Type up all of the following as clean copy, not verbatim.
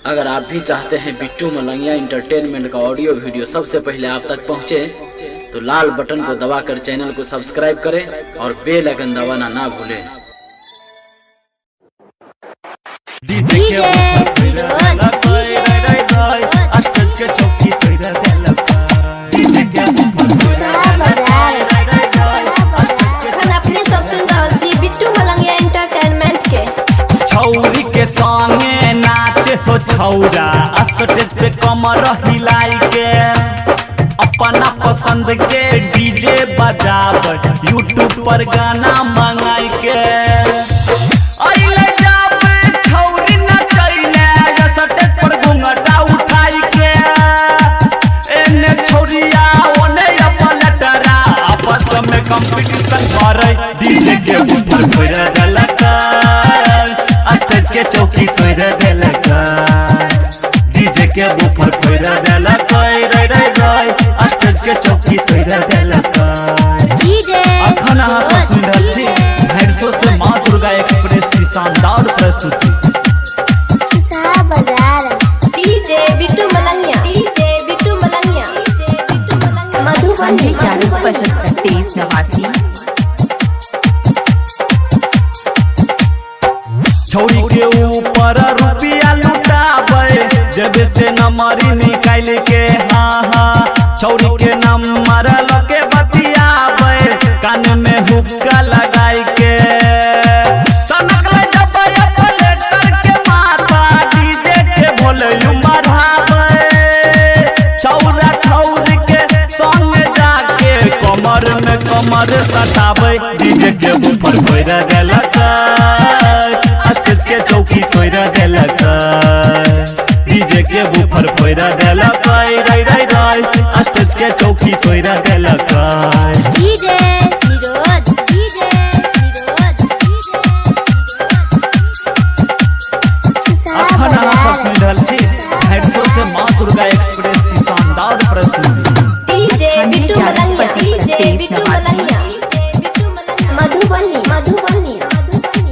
अगर आप भी चाहते हैं बिट्टू मलंगिया इंटरटेनमेंट का ऑडियो वीडियो सबसे पहले आप तक पहुंचे, तो लाल बटन को दबाकर चैनल को सब्सक्राइब करें और बेल आइकन दबाना ना भूलें। डीजे अखन अपने सब सुन रहल छी बिट्टू मलंगिया एंटरटेनमेंट के। छौरी के संगे नाच हो छौरा, स्टेज पे कमर हिलाई के, अपना पसंद के डीजे बजाब, यूट्यूब पर गाना मंगाई के। अइले जाब छौरी नचैले, स्टेज पर घूंघटा उठाई के, एने छौरिया ओने अपन लटरा, आपस में कंपटीशन करे, डीजे के ऊपर फोड़ देलक, स्टेज के चौकी तोड़ देलक, डीजे के ऊपर फोड़ देलक, रे रे रे, स्टेज के चौकी तोड़ देलक। डीजे अखन अहाँ सब सुनि रहल छी भैरसो से माँ दुर्गा एक्सप्रेस की शानदार प्रस्तुति। DJ Bittu Malangiya, DJ Bittu Malangiya, DJ Bittu Malangiya, Madhubani, 40 Madhubani. 75 23 89। छौरी के ऊपर रुपया लुटाबे, जब से नंबर निकाल के, हाँ हाँ, छौरी के नंबर लके बतियाबे, कान में हुक्का लगाई के। सनक ले जब ऑपरेटर के माता, डीजे के वॉल्यूम बढ़ाबे, छौरा छौरी के संग जाके कमर में कमर सटाबे, डीजे के ऊपर फोड़ देलक, स्टेज के चौकी तोड़ देलक, डीजे के ऊपर फोड़ देलक, रे रे रे, स्टेज के चौकी तोड़ देलक। डीजे निरोध, डीजे निरोध, डीजे अखन अहाँ सब सुनि रहल छी भैरसो से माँ दुर्गा एक्सप्रेस की शानदार प्रस्तुति। DJ Bittu 40 Malangiya, DJ 75 Bittu 23 Malangiya, DJ Bittu Malangiya, Madhubani, Madhubani, Madhubani.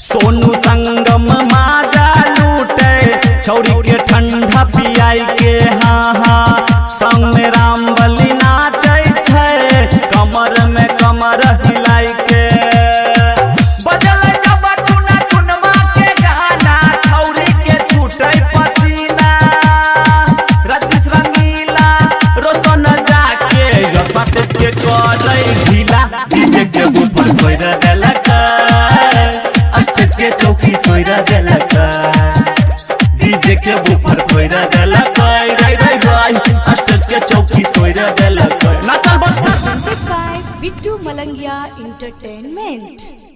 Sonu Sangam माजा लूटे, छौरी के ठंडा पियाई के, हाँ हाँ, संग में राम बलि नाचै छै, कमर में कमर हिलाई के। बजल जब टुना टुनमा के गाना, छौरी के छूटे पसीना, रतीश रंगीला रोशन जाके यसत के करे ढीला, डीजे के ऊपर फोड़ देलक, स्टेज के चौकी तोड़ देलक, डीजे के ऊपर फोड़ देलक, रे रे रे, स्टेज के चौकी तोड़ देलक। नाचल बस। Presented by Bittu Malangia Entertainment.